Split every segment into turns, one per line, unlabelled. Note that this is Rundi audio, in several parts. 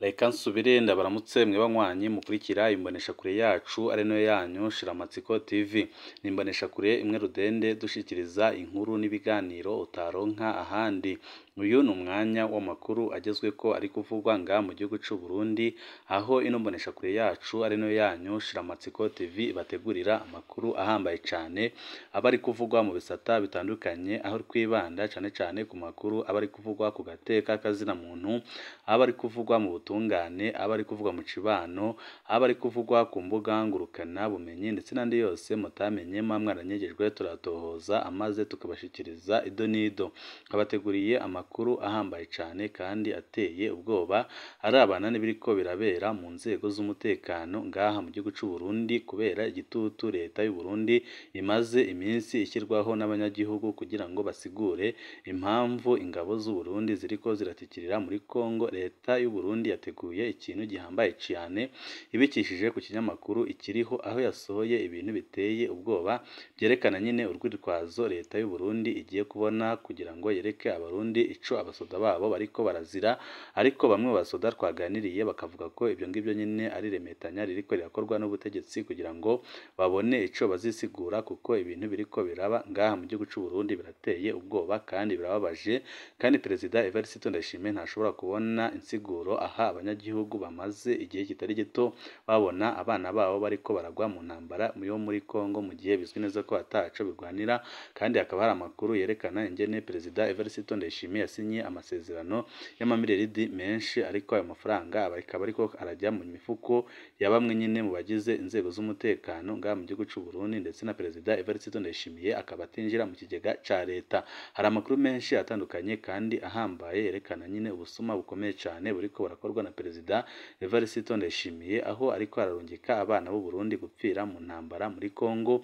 Reka nsubire ndabaramutse mwe banywanyi mukurikira imboneshakure yacu ari nayo yanyu Shiramatsiko TV. Ni imboneshakure imwe rudende dushikiriza inkuru n'ibiganiro utaronka ahandi. Uyu ni umwanya w'amakuru agezweko ari kuvugwa nga mu gihugu c'u Burundi, aho ino mboneshakure yacu ari nayo yanyu Shiramatsiko TV ibategurira amakuru ahambaye cane aba ari kuvugwa mu bisata bitandukanye, aho twibanda cane cane ku makuru aba ari kuvugwa ku gateka kazina muntu, aba ari kuvugwa mu butungane, aba ari kuvugwa mu cibano, aba ari kuvugwa ku mbuga ngurukana bumenyi ndetse n'andi yose mutamenye muba mwaranyegejwe, turatohoza amaze tukabashikiriza ido n'ido. Twabateguriye amakuru ahambaye cane kandi ateye ubwoba arabana n'ibiriko birabera mu nzego z'umutekano ngaha mu gihugu c'u Burundi, kubera igitutu leta y'u Burundi imaze iminsi ishyirwaho n'abanyagihugu kugira ngo basigure impamvu ingabo z'u Burundi ziriko ziratikirira muri Kongo. Leta y'u Burundi yateguye ikintu gihambaye cane ibikishije ku kinyamakuru Ikiriho, aho yasohoye ibintu biteye ubwoba byerekana nyine urwitwazo leta y'u Burundi igiye kubona kugira ngo yereke abarundi ico abasoda babo bariko barazira. Ariko bamwe mu basoda twaganiriye bakavuga ko ibyo ngibyo nyine ari remetanya ririko rirakorwa n'ubutegetsi kugira ngo babone ico bazisigura, kuko ibintu biriko biraba ngaha mu gihugu c'u Burundi birateye ubwoba kandi birababaje, kandi Perezida Evariste Ndayishimiye ntashobora kubona insiguro aha abanyagihugu bamaze igihe kitari gito babona abana babo bariko baragwa mu ntambara yo muri Kongo, mu gihe bizwi neza ko ataco birwanira. Kandi hakaba hari amakuru yerekana ingene Perezida Evariste Ndayishimiye yasinye amasezerano y'amamiliyaridi menshi, ariko ayo mafaranga akaba ariko arajya mu mifuko ya bamwe nyine mu bagize inzego z'umutekano ngaha mu gihugu c'u Burundi, ndetse na Perezida Evariste Ndayishimiye akaba atinjira mu kigega ca leta. Hari amakuru menshi atandukanye kandi ahambaye yerekana nyine ubusuma bukomeye cane buriko burakorwa na Perezida Evariste Ndayishimiye, aho ariko ararungika abana b'u Burundi gupfira mu ntambara muri Kongo,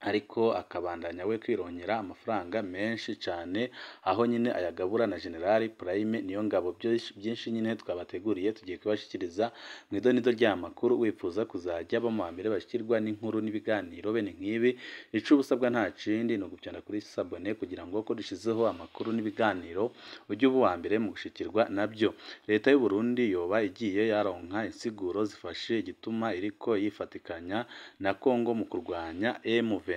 ariko akabandanya we kwirongera amafaranga menshi cane, aho nyine ayagabura na General Prime Niyongabo. Byinshi nyine twabateguriye tugiye kubashikiriza mu idonido ry'amakuru. Wifuza kuzajya ba mu mbere bashikirwa n'inkuru n'ibiganiro bene nk'ibi, ico ubusabwa nta kindi ni ugupyana kuri sabone kugira ngo ko dushizeho amakuru n'ibiganiro ujye uba uwa mbere mu gushikirwa nabyo. Leta y'u Burundi yoba igiye yaronka insiguro zifashe igituma iriko yifatikanya na Kongo mu kurwanya M23.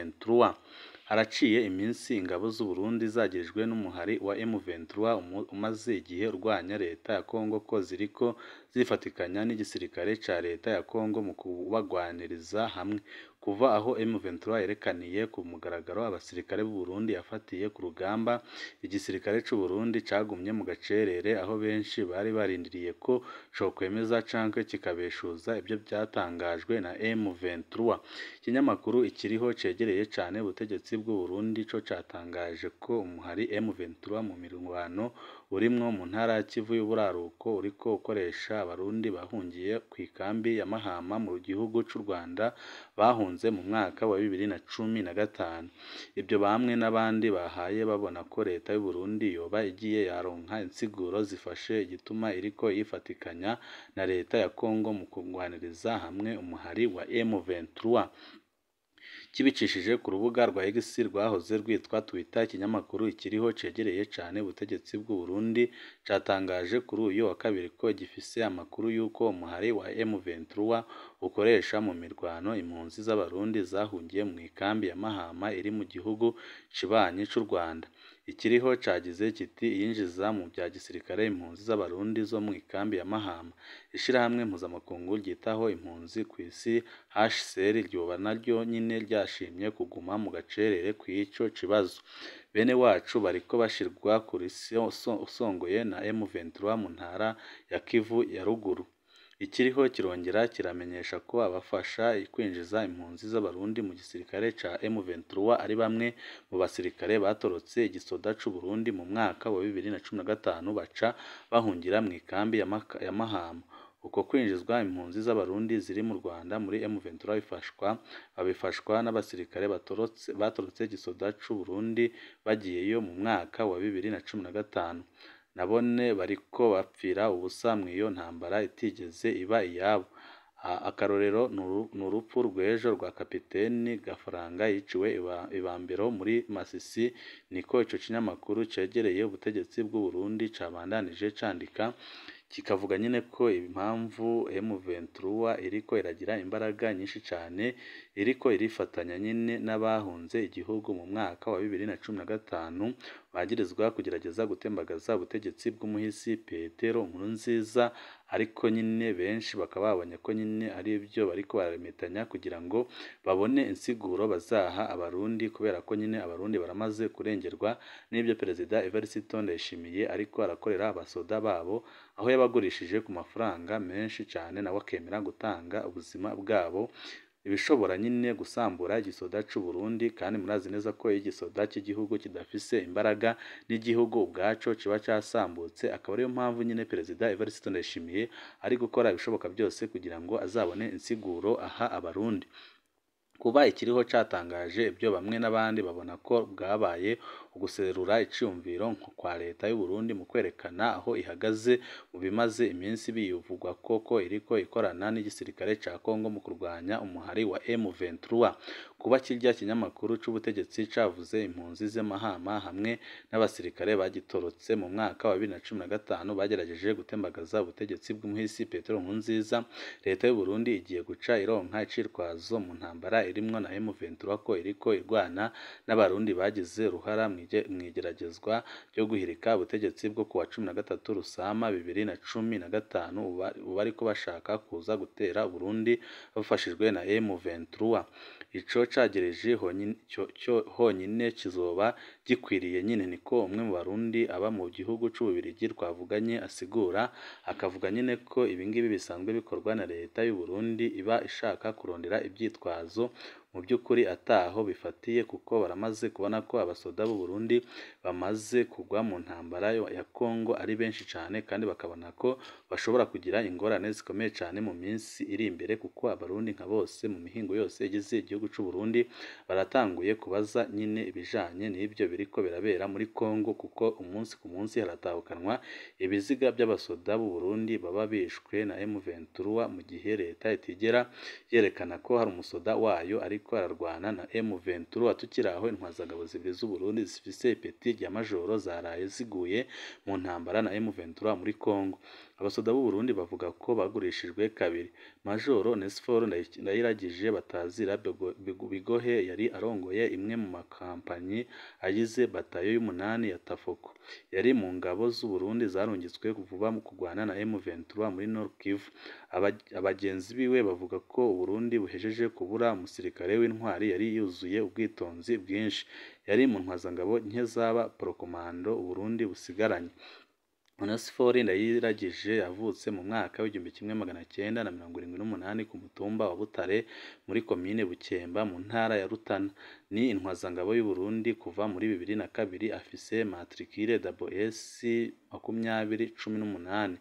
Haraciye iminsi ingabo z'u Burundi zagirijwe n'umuhari wa M23 umaze igihe urwanya leta ya Kongo ko ziriko zifatikanya n'igisirikare ca leta ya Kongo mu kubagwaniriza hamwe. Kuva aho M23 yerekaniye ku mugaragaro abasirikare b'u Burundi yafatiye ku rugamba, igisirikare c'u Burundi cagumye mu gacerere, aho benshi bari barindiriye ko cokwemeza canke kikabeshuza ibyo byatangajwe na M23. Ikinyamakuru Ikiriho cegereye cane ubutegetsi bw'u Burundi co catangaje ko umuhari M23 mu mirwano urimwo mu ntara ya Kivu y'Uburaruko uriko ukoresha abarundi bahungiye kw'ikambi ya Mahama mu gihugu c'u Rwanda bahunze mu mwaka wa 2015. Ibyo bamwe n'abandi bahaye babona ko leta y'u Burundi yoba igiye yaronka insiguro zifashe igituma iriko yifatikanya na leta ya Kongo mu kugwaniriza hamwe umuhari wa M23. Kibicishije ku rubuga rwa X rwahoze rwitwa Twitter, ikinyamakuru Ikiriho cegereye cane ubutegetsi bw'u Burundi catangaje kuri uyu wa kabiri ko gifise amakuru y'uko umuhari wa M23 ukoresha mu mirwano impunzi z'abarundi zahungiye mu ikambi ya Mahama iri mu gihugu cibanyi c'u Rwanda. Ikiriho cagize kiti: "Iyinjiza mu bya gisirikare impunzi z'abarundi zo mu ikambi ya Mahama. Ishirahamwe mpuzamakungu ryitaho impunzi kw'isi HCR ryoba naryo nyine ryashimye kuguma mu gacerere kw'ico kibazo. Bene wacu bariko bashirwa kuri usongoye na M23 mu ntara ya Kivu ya ruguru." Ikiriho kirongera kiramenyesha ko abafasha kwinjiza impunzi z'abarundi mu gisirikare ca M23 ari bamwe mu basirikare batorotse igisoda c'u Burundi mu mwaka wa 2015 baca bahungira mu ikambi ya Mahama. Uko kwinjizwa impunzi z'abarundi ziri mu Rwanda muri M23 babifashwa n'abasirikare batorotse igisoda c'u Burundi bagiyeyo mu mwaka wa 2015. Nabone bariko bapfira ubusa mw'iyo ntambara itigeze iba iyabo. Akarorero ni urupfu rw'ejo rwa Kapiteni Gafaranga yiciwe ibambero muri Masisi, niko ico kinyamakuru cegereye ubutegetsi bw'u Burundi cabandanije candika. Kikavuga nyine ko impamvu M23 iriko iragira imbaraga nyinshi cane, iriko irifatanya nyine n'abahunze igihugu mu mwaka wa 2015 bagirizwa kugerageza gutembagaza ubutegetsi bw'umuhisi Petero Nkurunziza, ariko nyine benshi bakaba babonye ko nyine ari ibyo bariko bararemetanya kugira ngo babone insiguro bazaha Abarundi, kubera ko nyine Abarundi baramaze kurengerwa n'ibyo Perezida Evariste Ndayishimiye ariko arakorera abasoda babo, aho yabagurishije ku mafaranga menshi cane nawe akemera gutanga ubuzima bwabo, ibishobora nyine gusambura igisoda c'u Burundi. Kandi murazi neza ko igisoda cy'igihugu kidafise imbaraga n'igihugu ubwaco kiba casambutse, akaba ariyo mpamvu nyine Perezida Evariste Ndayishimiye ari gukora ibishoboka byose kugira ngo azabone insiguro aha Abarundi. Kuba ikiriho catangaje ibyo, bamwe n'abandi babona ko bwabaye uguserura iciyumviro kwa leta y'u Burundi mu kwerekana aho ihagaze mu bimaze iminsi biyivugwa koko iriko ikorana n'igisirikare ca Congo mu kurwanya umuhari wa M23. Kuba kirya kinyamakuru c'ubutegetsi cavuze impunzi z'amahama hamwe n'abasirikare bagitorotse mu mwaka wa 2015 bagerageje gutembagaza ubutegetsi bw'umuhisi Petero Nkurunziza, leta y'u Burundi igiye guca ironka icitwazo mu ntambara irimwo na M23 ko iriko irwana n'Abarundi bagize uruhara mw'igeragezwa ryo guhirika ubutegetsi bwo kuwa 13 Rusama 2015, ubu bariko bashaka kuza gutera Burundi bafashijwe na M23. Ico cagereje honyine kizoba gikwiriye nyine, niko umwe mu Barundi aba mu gihugu c'Ububirigi twavuganye asigura, akavuga nyine ko ibingibi bisanzwe bikorwa na leta y'u Burundi iba ishaka kurondera ivyitwazo mu by'ukuri ataho bifatiye, kuko baramaze kubona ko abasoda b'u Burundi bamaze kugwa mu ntambara ya Congo ari benshi cane, kandi bakabona ko bashobora kugira ingorane zikomeye cane mu minsi iri imbere, kuko Abarundi nka bose mu mihingo yose igize igihugu c'u Burundi baratanguye kubaza nyine ibijanye n'ibyo biriko birabera muri Congo, kuko umunsi ku munsi haratahukanwa ibiziga by'abasoda b'u Burundi baba bishwe na M23, mu gihe leta itigera yerekana ko hari umusoda wayo ariko ararwana na M23. Tukiri aho, intwazangabo zibiri z'u Burundi zifise ipeti rya majoro zaraye ziguye mu ntambara na M23 muri Congo. Abasoda b'u Burundi bavuga ko bagurishijwe kabiri. Majoro Onesphore Ndayiragije batazira Bigohe yari arongoye imwe mu makampanyi agize batayo y'umunani ya Tafoko, yari mu ngabo z'u Burundi zarungitswe vuba mu kurwana na M23 muri Nord Kivu. Abagenzi biwe bavuga ko u Burundi buhejeje kubura umusirikare w'intwari yari yuzuye ubwitonzi bwinshi, yari mu ntwazangabo nke z'aba porokomando u Burundi busigaranye. Onesphore Ndayiragije yavutse mu mwaka w'1978 ku mutumba wa Butare muri komine Bukemba mu ntara ya Rutana. Ni intwazangabo y'u Burundi kuva muri 2002, afise matricule SS 2018.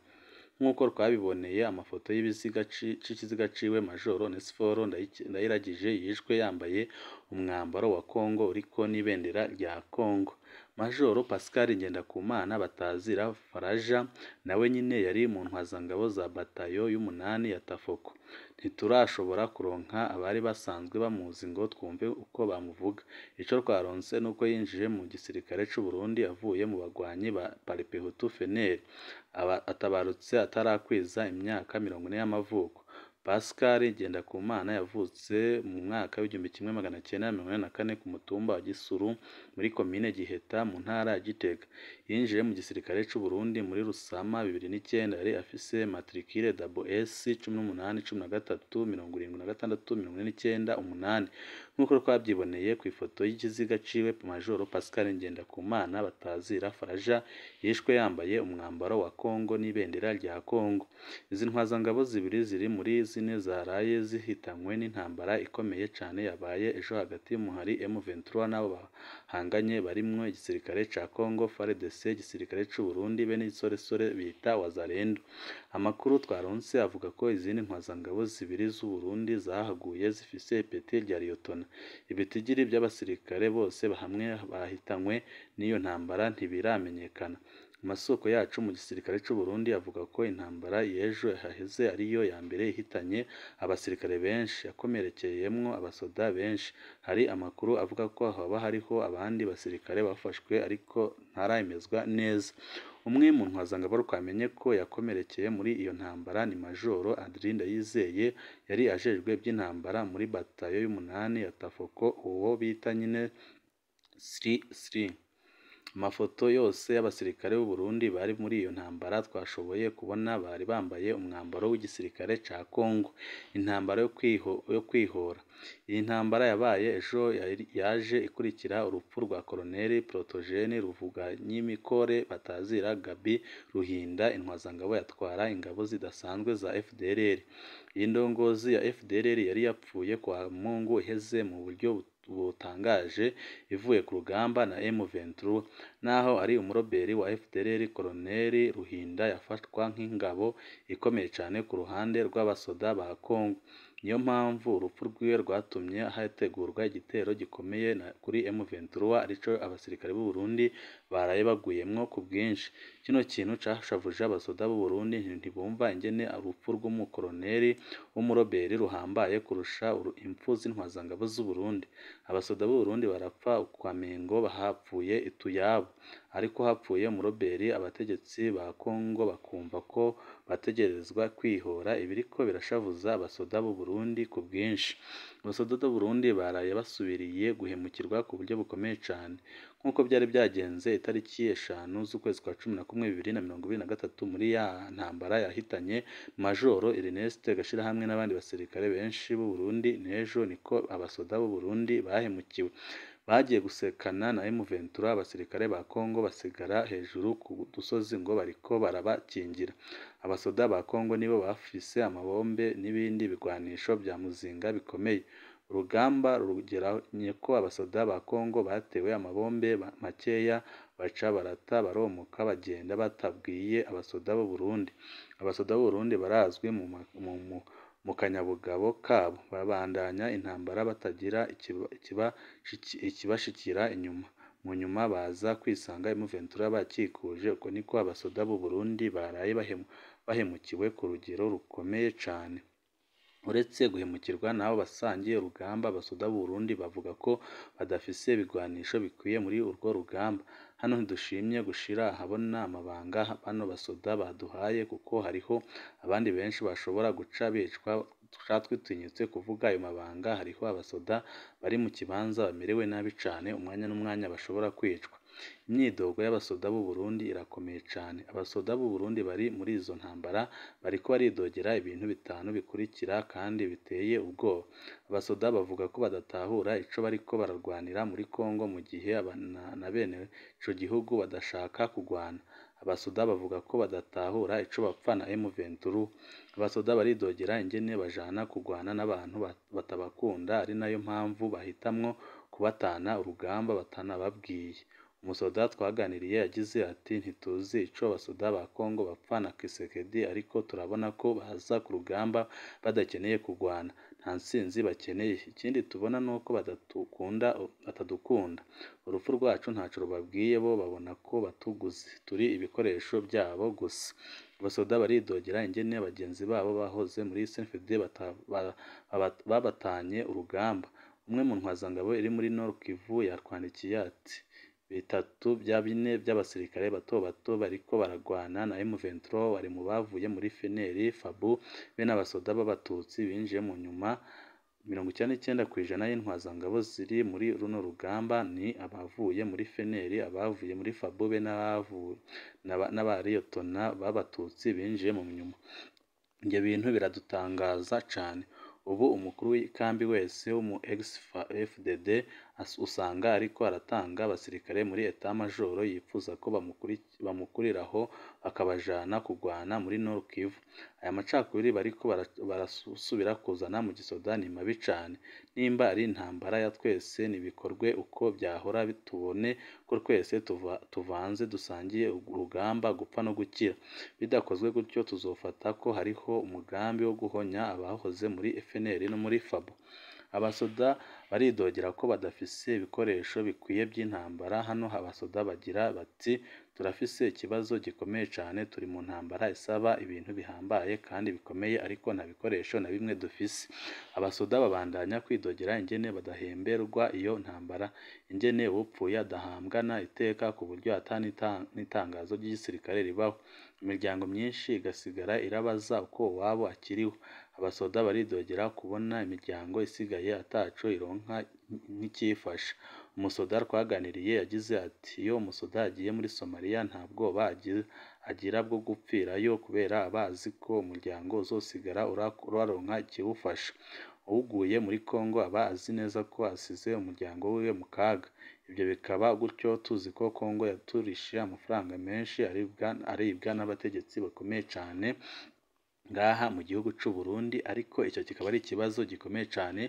Nk'uko twabiboneye amafoto y'ikiziga ciwe, Majoro Onesphore Ndayiragije yishwe yambaye umwambaro wa Congo uriko n'ibendera rya Congo. Majoro Pascal Ngendakumana batazira Faraja nawe nyine yari mu ntwazangabo za batayo y'umunani ya Tafoko. Ntiturashobora kuronka abari basanzwe bamuzi ngo twumve uko bamuvuga. Ico twaronse nuko yinjiye mu gisirikare c'u Burundi avuye mu bagwanyi ba Paripehutu FNL, atabarutse atarakwiza imyaka 40 y'amavuko. Pascal Ngendakumana yavutse mu mwaka w'1984 ku mutumba wa Gisuru muri komine Giheta mu ntara ya Gitega. Yinjiye mu gisirikare c'u Burundi muri Rusama 2009, yari afise matricule SS 18 13 76 49 8. Nk'uko twabyiboneye ku ifoto y'ikiziga ciwe, Majoro Pascal Ngendakumana batazira Faraja yishwe yambaye umwambaro wa Congo n'ibendera rya Congo. Izi ntwazangabo zibiri ziri muri zine zaraye zihitanywe n'intambara ikomeye cane yabaye ejo hagati y'umuhari M23 n'abo bahanganye barimwo igisirikare ca Congo FARDC, igisirikare c'u Burundi be n'isoresore bita Wazalendo. Amakuru twaronse avuga ko izindi ntwazangabo zibiri z'u Burundi zahaguye zifise ipeti rya liyotona. Ibitigiri by'abasirikare bose hamwe bahitanywe n'iyo ntambara ntibiramenyekana. Amasoko yacu mu gisirikare c'u Burundi avuga ko intambara y'ejo haheze ariyo ya mbere ihitanye abasirikare benshi, yakomerekeyemwo abasoda benshi. Hari amakuru avuga ko hoba hariho abandi basirikare bafashwe ariko ntaremezwa neza. Umwe mu ntwazangabo twamenye ko yakomerekeye muri iyo ntambara ni Majoro Adrien Ndayizeye, yari ajejwe iby'intambara muri batayo y'umunani ya Tafoko, uwo bita nyine Sri. Amafoto yose y'abasirikare b'u Burundi bari muri iyo ntambara twashoboye kubona bari bambaye umwambaro w'igisirikare ca Congo. Intambara yo kwihora. Iyi ntambara yabaye ejo yaje ikurikira urupfu rwa Colonel Protogene Ruvuganyimikore batazira Gabi Ruhinda, intwazangabo yatwara ingabo zidasanzwe za FDLR. Iyi ndongozi ya FDLR yari yapfuye kwa Mungu iheze mu buryo butangaje ivuye ku rugamba na M23. Naho ari umuroberi wa FDLR, Colonel Ruhinda yafatwa nk'ingabo ikomeye cyane ku ruhande rw'abasoda ba Congo. Niyo mpamvu urupfu rwiwe rwatumye hategurwa igitero gikomeye kuri M23, arico abasirikare b'u Burundi baraye baguyemwo ku bwinshi. Kino kintu cashavuje abasoda b'u Burundi, ntibumva ingene urupfu rw'umukoloneli w'umuroberi ruhambaye kurusha impfu z'intwazangabo z'u Burundi. Abasoda b'u Burundi barapfa ukamengo hapfuye utuyabo, ariko hapfuye umuroberi abategetsi ba Congo bakumva ko bategerezwa kwihora, ibiriko birashavuza abasoda b'u Burundi ku bwinshi. Abasoda b'u Burundi baraye basubiriye guhemukirwa ku buryo bukomeye cane, nk'uko byari byagenze itariki 5 z'ukwezi kwa 11 2023 muri ya ntambara yahitanye Majoro Ernest Gashirahamwe n'abandi basirikare benshi b'u Burundi. N'ejo niko abasoda b'u Burundi bahemukiwe, bagiye gusekana na M23, abasirikare ba Congo basigara hejuru ku dusozi ngo bariko barabakingira. Abasoda ba Congo nibo bafise amabombe n'ibindi bigwanisho vya muzinga bikomeye. Urugamba rugeranye ko abasoda ba Congo batewe amabombe makeya baca barata baromoka bagenda batabwiye abasoda b'u Burundi. Abasoda b'u Burundi barazwi mu kanyabugabo kabo, babandanya intambara batagira ikibashikira inyuma. Mu nyuma baza kwisanga M23 bakikuje. Uko niko abasoda b'u Burundi baraye bahemukiwe ku rugero rukomeye cane. Uretse guhemukirwa n'abo basangiye urugamba, abasoda b'u Burundi bavuga ko badafise ibigwanisho bikwiye muri urwo rugamba. Hano ntidushimye gushira ahabona amabanga bano basoda baduhaye, kuko hariho abandi benshi bashobora guca bicwa twitinyutse kuvuga ayo mabanga. Hariho abasoda bari mu kibanza bamerewe nabi cane, umwanya n'umwanya bashobora kwicwa. Imyidogo y'abasoda b'u Burundi irakomeye cane. Abasoda b'u Burundi bari muri izo ntambara bariko baridogera ibintu bitanu bikurikira kandi biteye ubwoba. Abasoda bavuga ko badatahura ico bariko bararwanira muri Congo mu gihe na bene ico gihugu badashaka kugwana. Abasoda bavuga ko badatahura ico bapfa na M23. Abasoda baridogera ingene bajana kugwana n'abantu batabakunda, ari nayo mpamvu bahitamwo kubatana urugamba batanababwiye. Umusoda twaganiriye yagize ati: "Ntituzi ico abasoda ba Congo bapfa na Tshisekedi, ariko turabona ko baza ku rugamba badakeneye kugwana, nta ntsinzi bakeneye. Ikindi tubona nuko batadukunda, urupfu rwacu ntaco rubabwiye, bo babona ko batuguze, turi ibikoresho byabo gusa." Abasoda baridogera ingene bagenzi babo bahoze muri CNDD babatanye urugamba. Umwe mu ntwazangabo iri muri Nord Kivu yatwandikiye ati: "Bitatu bya bine by'abasirikare bato bato bariko baragwana na M23 bari mu bavuye muri FNL, FABU be n'abasoda b'abatutsi binjiye mu nyuma. 99% y'intwazangabo ziri muri runo rugamba ni abavuye muri FNL, abavuye muri FABU be n'abariyotona b'abatutsi binjiye mu nyuma. Ibyo bintu biradutangaza cane. Ubu umukuru w'ikambi wese w'umu ex-FDD usanga ariko aratanga abasirikare muri etat major yifuza ko bamukuriraho bakabajana kugwana muri Nord Kivu. Aya macakubiri bariko barasubira kuzana mu gisoda ni mabi cane. Nimba ari intambara ya twese nibikorwe uko byahora, tubone ko twese tuvanze dusangiye urugamba gupfa no gukira. Bidakozwe gutyo tuzofata ko hariho umugambi wo guhonya abahoze muri FNL no muri FABU." Abasoda baridogera ko badafise ibikoresho bikwiye vy'intambara. Hano abasoda bagira bati: "Turafise ikibazo gikomeye cane, turi mu ntambara isaba ibintu bihambaye kandi bikomeye, ariko nta bikoresho na bimwe dufise." Abasoda babandanya kwidogera ingene badahemberwa iyo ntambara, ingene uwupfuye adahambwana iteka ku buryo ata n'itangazo ry'igisirikare ribaho. Imiryango myinshi igasigara irabaza uko uwabo akiriho. Abasoda baridogera kubona imiryango isigaye ataco ironka nk'icifasha. Umusoda twaganiriye yagize ati: "Iyo umusoda agiye muri Somalia nta bwoba agira bwo gupfirayo kubera aba azi ko umuryango uzosigara uraronka ikiwufasha. Uwuguye muri Congo aba azi neza ko asize umuryango wiwe mu kaga. Ivyo bikaba gutyo tuzi ko Congo yaturishe amafaranga menshi aribwa n'abategetsi bakomeye cane ngaha mu gihugu c'u Burundi, ariko ico kikaba ari ikibazo gikomeye cane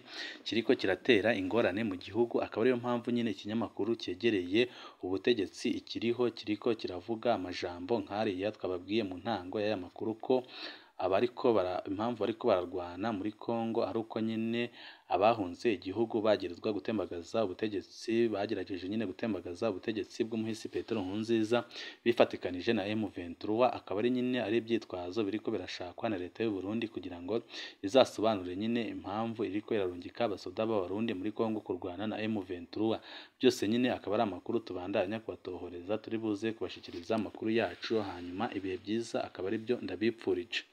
kiriko kiratera ingorane mu gihugu, akaba ariyo mpamvu nyene ikinyamakuru cegereye ubutegetsi ikiriho kiriko kiravuga amajambo nk'ariya twababwiye mu ntango y'aya makuru, ko abariko impamvu bariko bararwana muri Congo ari uko nyene abahunze igihugu bagirizwa gutembagaza ubutegetsi, bagerageje nyene gutembagaza ubutegetsi bw'umuhisi Petero Nkurunziza bifatikanije na M23, akaba ari nyene ari ivyitwazo biriko birashakwa na leta y'u Burundi kugira ngo izasobanure nyene impamvu iriko irarungika abasoda b'Abarundi muri Congo kurwana na M23. Byose nyene akaba ari amakuru tubandanya kubatohoreza, turi buze kubashikiriza amakuru yacu hanyuma ibihe vyiza akaba ari byo ndabipfurije.